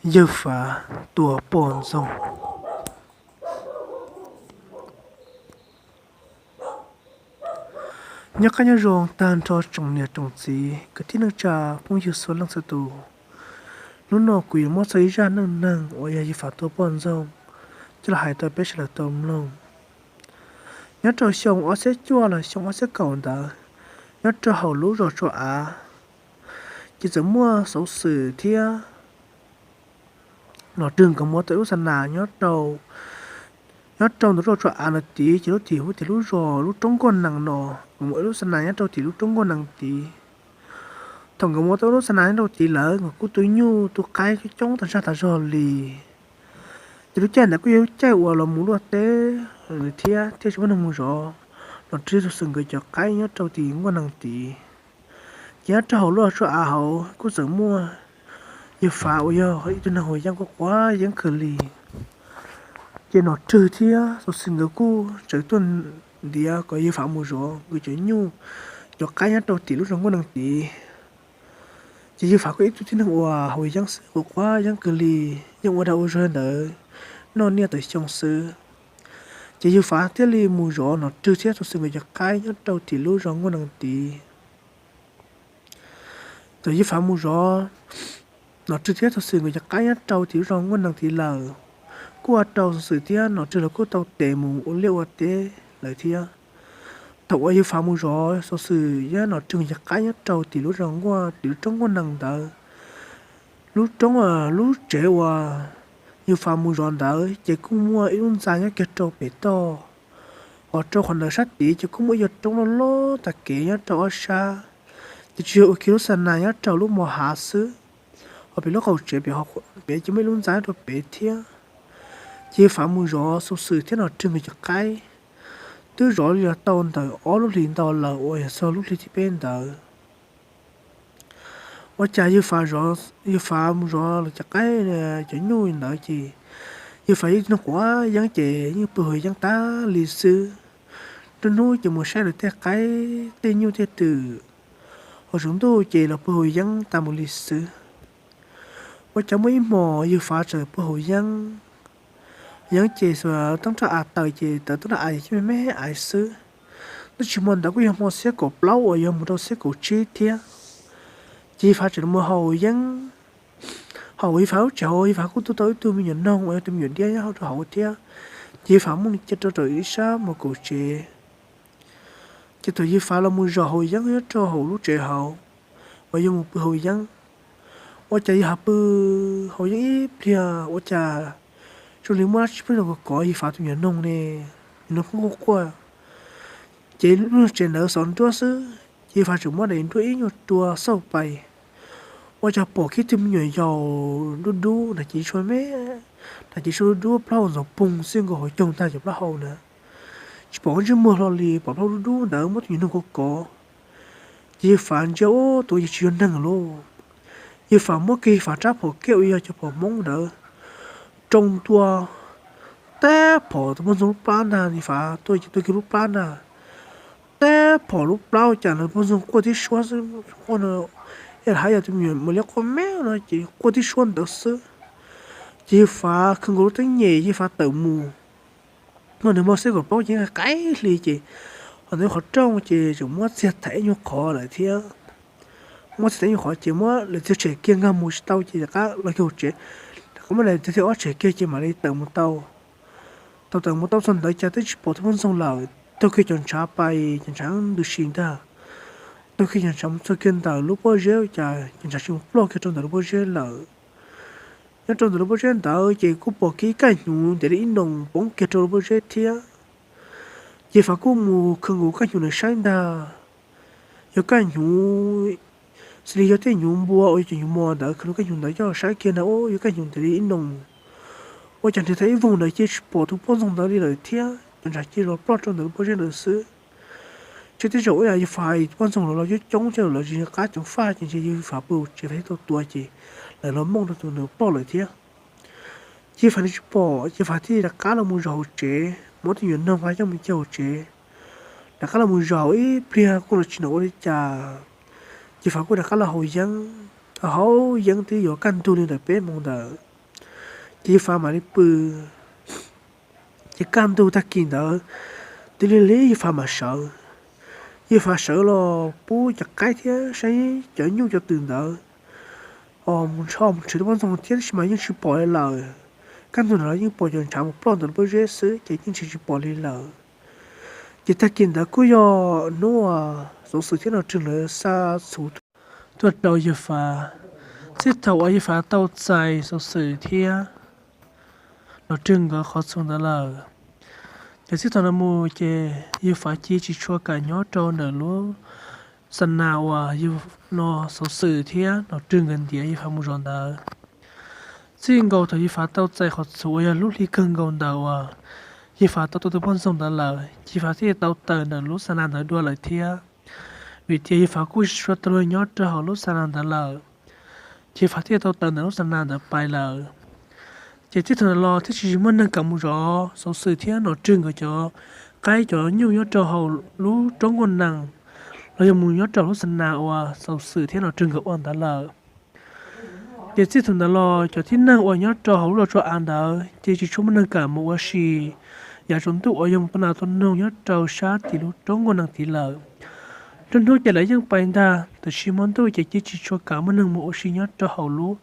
Yawg Fav tua poj ntxoog. Nyob qab nyob zoo tag nrho tsoom niam tsoom txiv kwv tij neej tsa phooj ywg txhua leej txhua tus. Hnub no kuv yuav muab txog ib zaj neej neeg uas yog Yawg Fav tua poj ntxoog coj los hais rau peb sawv daws tau mloog. Nyob rau xyoo ob txhiab cuaj los xyoo ob txhiab kaum ntawd, nyob rau hauv lub zos Tsua Av, ces txawm muaj xov xwm thiab Nom Rwg nkawd muab tau ib lub xa nas nyob rau, nyob rau ntawm zos Tsua Av no tid, ces lub tim hu tias lub zos lub roob Nkuaj Nees no, nkawd muab ib lub xa nas nyob rau tim lub roob Nkuaj Nees tid. Thaum nkawd muab tau lub xa nas nyob rau tid lawm, nkawd kuj tu nyuj tu qaib coob coob tag zaj tag zog li. Ces lub caij ntawd kuj yog lub caij uas los mus luaj teb thiab, thiaj tsis muaj neeg mus zov Nom Rwg thiab Xov Xwm nkawd cov qaib nyob rau tim Nkuaj Nees tid. Ces nyob rau hauv lub zos Tsua Av hauv kuj txawm muaj Yawg Fav uas yog ib tug neeg haus yeeb quav quav yeeb kawg li. Ces Nom Rwg thiab Xov Xwm nkawd kuj tseem tuaj ntiav kom Yawg Fav mus zov nkawd cov nyuj cov qaib nyob rau tim lub zos Nkuaj Nees tid. Ces Yawg Fav kuj ib tug tib neeg uas haus yeeb xwb, quav quav yeeb kawg li, yeej ua dag ua zog ntawd, noj niaj tawm xyoo xwb. Ces Yawg Fav thiaj li mus zov Nom Rwg thiab Xov Xwm nkawd cov qaib nyob rau tim lub zos Nkuaj Nees tid. Thaum Yawg Fav mus zov Nom Rwg thiab Xov Xwm nkawd cov qaib nyob rau tim lub zos Nkuaj Nees tid lawm, kuj ua rau Xov Xwm thiab Nom Rwg los kuj tau tes mus ua liaj ua teb lawm thiab. Thaum uas Yawg Fav mus zov Xov Xwm thiab Nom Rwg nkawd cov qaib nyob rau tim lub zos Nkuaj, tim lub roob Nkuaj Nees ntawd, lub roob, lub tsev uas Yawg Fav mus zov ntawd ces kuj muaj ib lub ntxa nyob kiag rau pem toj. Ho rau qhov ntawd sab tid ces kuj muaj ib co roob loj loj tag kev nyob rau ob sab, ces tsuas yog ua kiag lub xa nas nyob rau lub mos hav xwb. Ho pem lub qaum tsev pem ces muaj ib lub ntxa nyob rau pem thiab. Ces Yawg Fav mus zov Xov Xwm thiab Nom Rwg nkawd cov qaib, twb zov li los tau ntawm ob lub hlis ntau lawm uas yog txog lub hli thib peb ntawd. Ua cas Yawg Fav mus zov lawv cov qaib cov nyuj ntawd ces Yawg Fav yog ib tug neeg quav yeeb ces yeej pw haus yeeb tag li xwb. Nruab hnub ces mus saib lawv tej qaib tej nyuj tej twm, ho tsaus ntuj ces los pw haus yeeb tas mus li xwb. Ua cas muaj ib hmos Yawg Fav tseem pw haus yeeb, yeeb ces toob raj av tawm ces tawm toob raj av ces coj me me aiv xwb. Tab sis hmo ntawd kuj yog hmo xiab kaum plaub uas yog mus rau xiab kaum tsib thiab. Ces Yawg Fav tseem mus haus yeeb, haus Yawg Fav lub tsev hauv, Yawg Fav kuj tu tau ib tug me nyuam noog uas yog tus me nyuam diab nyob rau hauv thiab. Ces Yawg Fav muab nws cia rau rau ib sab mus kaum tsev. Ces thaum Yawg Fav los mus zov haus yeeb nyob rau hauv lub tsev hauv uas yog mus pw haus yeeb, ua cas Yawg Fav pw haus yeeb ib pliag ua cas zoo li muaj dab tsi pheej los kov kov Yawg Fav tus me nyuam noog ne, me nyuam noog pheej quaj quaj. Ces lub tsev ntawd xov nruab xwb ces Yawg Fav tseem muab daim nruab ib nyuag rua xauj pais, ua cas pom kiag tug me nyuam yaus dub dub nram cev tshuaj me, nram cev tshuaj dub dub plaub hau ntxoov poog xwb nkaus hauv caug ntag cov plaub hau na. Tsis pom ntsej muag hlo li, pom plaub hau dub dub ntawd muab tus me nyuam noog kov kov. Ces Yawg Fav ntsia ub, tus yeej tsis yog neeg lauj. Yawg Fav muab kiag Yawg Fav rab phom kej uas yog cov phom Hmoob ntawd rau ntua, teb phom tus poj ntxoog lub plab ntag. Yawg Fav tua ces tua kiag lub plab ntag, teb phom lub plab ua cas tus poj ntxoog quaj tib suab xwb, quaj no, es hais yog tus me nyuam liab quaj me no ces quaj tib suab ntawd xwb. Ces Yawg Fav khwv nkaus lub teeb nyem Yawg Fav tawm mus. No nws hmo xiab kaum plaub ces qaib hli ces ho ntawd qhov rooj ces tseem muab txiag tham ib nyuag qhov lawm thiab. Muab txiag tham ib nyuag qhov ces muab lawv txiag tshem kiag nkag mus tsis tau ces rov qab los kiag hauv tsev, rov qab muab lawv txiag thib ob tshem kiag ces mam li tawm mus tau. Thaum tawm mus tau txog ntawd cas twb tsis pom tus poj ntxoog lawm, taug kiag cov ntshav pais, cov ntshav ntws si ntag. Taug kiag cov ntshav mus txog kiag ntawm lub pob zeb cas cov ntshav tsis mus ploj kiag rau ntawm lub pob zeb lawm. Nyob rau ntawm lub pob zeb ntawd ces kuj pom kiag ib kaj hnyuv ntev li ib noo poob kiag rau lub pob zeb thiab. Ces Fav kuj mus khwv nkaus kaj hnyuv ntawd saib ntag. Yog kaj hnyuv, xws li yog tej hnyuv npua uas yog cov hnyuv mos ntawd, khwv nkaus kaj hnyuv ntawd coj saib kiag ntag, ub, yog kaj hnyuv ntev li ib noo. Ua cas nrhiav tau ib voog ntawd ces tsis pom tus poj ntxoog ntawd li lawm thiab, cov ntshav cia li los ploj rau ntawm lub pob zeb ntawd xwb. Ces tej zaum ua cas Yawg Fav poj ntxoog los los coob coob ces los tsis nco qab ceev faj ces ntshe Yawg Fav pw hauv tsev Fav thiaj tau tua ces lawv los mooj rau tus ntawd ploj lawm thiab. Ces Fav nws tsis pom ces Fav thiaj rov qab los mus zov hauv tsev, muab tus me nyuam noog Fav coj mus cia hauv tsev. Rov qab los mus zov ib pliag kuj los tsis hnov ua li cas. Ces Fav kuj rov qab los haus yeeb, haus yeeb twb yuav kaj ntug li ntawm peb moos ntawd. Ces Yawg Fav mam li pw. Ces kaj ntug tag kis ntawd, twb lig lig Yawg Fav mam sawv. Yawg Fav sawv los pub cov qaib thiab saib cov nyuj cov twm ntawd os, mus nrho mus nrhiav tej poj ntxoog thiab tab sis mas yeej tsis pom li lawm. Kaj ntug ntawd los yeej pom cov ntshav mus ploj ntawm lub pob zeb xwb ces yeej tsis tsis pom li lawm. Ces tag kis ntawd kuj yog hnub uas Xov Xwm thiab Nom Rwg lawv xa txhuv tuaj rau Yawg Fav. Txij thaum uas Yawg Fav tau txais Xov Xwm thiab Nom Rwg nkawd qhov txhuv ntawd lawm, ces txij thaum no mus ces Yawg Fav cia tsis tshua kam nyob rau ntawm lub xa nas uas yawg no Xov Xwm thiab Nom Rwg nkawd ntiav Yawg Fav mus zov ntawd. Txij nkaus thaum Yawg Fav tau txais qhov txhuv uas yog lub hli kawg nkaus ntawd uas Yawg Fav tau tua tus poj ntxoog ntawd lawm, ces Yawg Fav thiaj tau tawm ntawm lub xa nas ntawd dua lawm thiab. Vim tias Yawg Fav kuj tsis tshua tau luag nyob rau hauv lub xa nas ntawd lawm, ces Yawg Fav thiaj tau tawm ntawm lub xa nas ntawd pais lawm. Ces txij thaum ntawd los thiaj tsis muaj neeg kam mus zov Xov Xwm thiab Nom Rwg nkawd cov qaib cov nyuj nyob rau hauv lub roob nkuaj nees, los yog mus nyob rau lub xa nas uas Xov Xwm thiab Nom Rwg nkawd ua ntawd lawm. Ces txij thaum ntawd los cov tib neeg uas nyob rau hauv lub zos Tsua Av ntawd ces tsis tshua muaj neeg kam mus ua si yav tsaus ntuj uas yog mus tua nas tua noog nyob rau sab tim lub roob nkuaj nees tid lawm. Nruab hnub ces lawv yeej pais ntag, tab sis hmo ntuj ces cia tsis tshua kam muaj neeg mus ua si nyob rau hauv lub,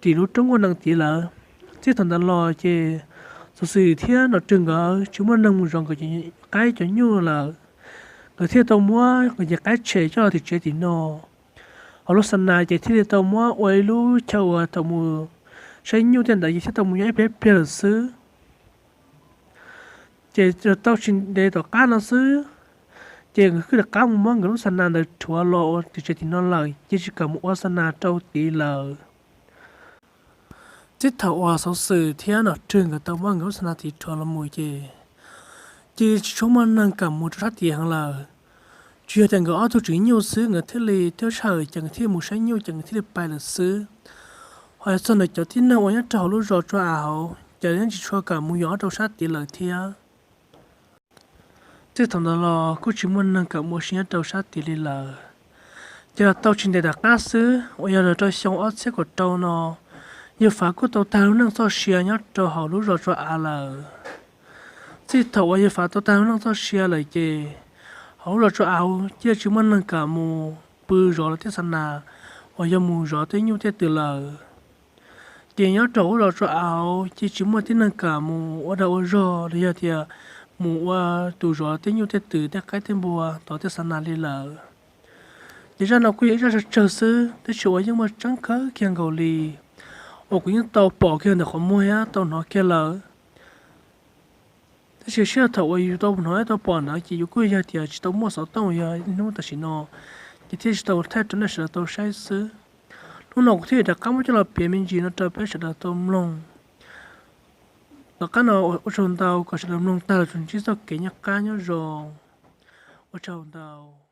tim lub roob nkuaj nees tid lawm. Txij thaum ntawd los ces Xov Xwm thiab Nom Rwg nkawd tsis muaj neeg mus zov nkawd cov qaib cov nyuj lawm, nkawd thiaj tau muab nkawd cov qaib tshem coj los tim tsev tim no. Hauv lub xa nas ces thiaj li tau muab ua ib lub chaw uas thaum mus saib nyuj tej ntawd ces thiaj tau mus nyob ib pliag ib pliag lawm xwb. Ces tau tsis ntev tom qab no xwb, ces nkawd kuj rov qab mus muab nkawd lub xa nas ntawd rhuav los ua tim tsev tim no lawm, ces tsis kam mus ua xa nas rau tid lawm. Txij thaum uas Xov Xwm thiab Nom Rwg nkawd tau muab nkawd lub xa nas tid rhuav los mus ces, ces tsis tshua muaj neeg kam mus rau sab tid heev lawm. Tsuas yog tias nkawd ob tug tswv nyuj xwb nkawd thiaj li twb sij hawm ces nkawd thiaj li mus saib nyuj ces nkawd thiaj li pais lawm xwb. Ho yog txog ntawm cov tib neeg uas nyob rau hauv lub zos Tsua Av hauv ces yeej tsis tshua kam mus yos rau sab tid lawm thiab. Txij thaum ntawd los kuj tsis muaj neeg kam mus ua si nyob rau sab tid li lawm. Ces los tau tsis ntev tom qab xwb uas yog los rau xyoo ob txhiab kaum rau no, Yawg Fav kuj tau tag lub neej txoj sia nyob rau hauv lub zos Tsua Av lawm. Txij thaum uas Yawg Fav tau tag lub neej txoj sia lawm ces hauv lub zos Tsua Av cia tsis muaj neeg kam mus pw zov lawv tej xa nas uas yog mus zov tej nyuj tej twm lawm. Ces nyob rau hauv lub zos Tsua Av ces tsis muaj tib neeg kam mus ua dag ua zog los yog tias mus ua tus zov tej nyuj tej twm tej qaib tej npua tom tej xa nas li lawm. Ces zaj no kuj yog ib zaj tsawg tsawg xwb tab sis uas yeej muaj tseeb kawg kiag nkaus li uas kuv yeej tau pom kiag ntawm qhov muag thiab tau hnov kiag lawm. Tab sis sij hawm thaum uas yus tau hnov thiab tau pom ntawd ces yus kuj yog tias tsis tau muaj xov tooj yog hnub tam sim no, ces thiaj tsis tau thaij rau nej sawv daws tau saib xwb. Hnub no kuv thiaj rov qab muab coj los piav me ntsis no rau peb sawv daws tau mloog. Tom qab no ua tsaug ntau, kom sawv daws mloog tag los tsuas ntsib txoj kev nyob qab nyob zoo. Ua tsaug ntau.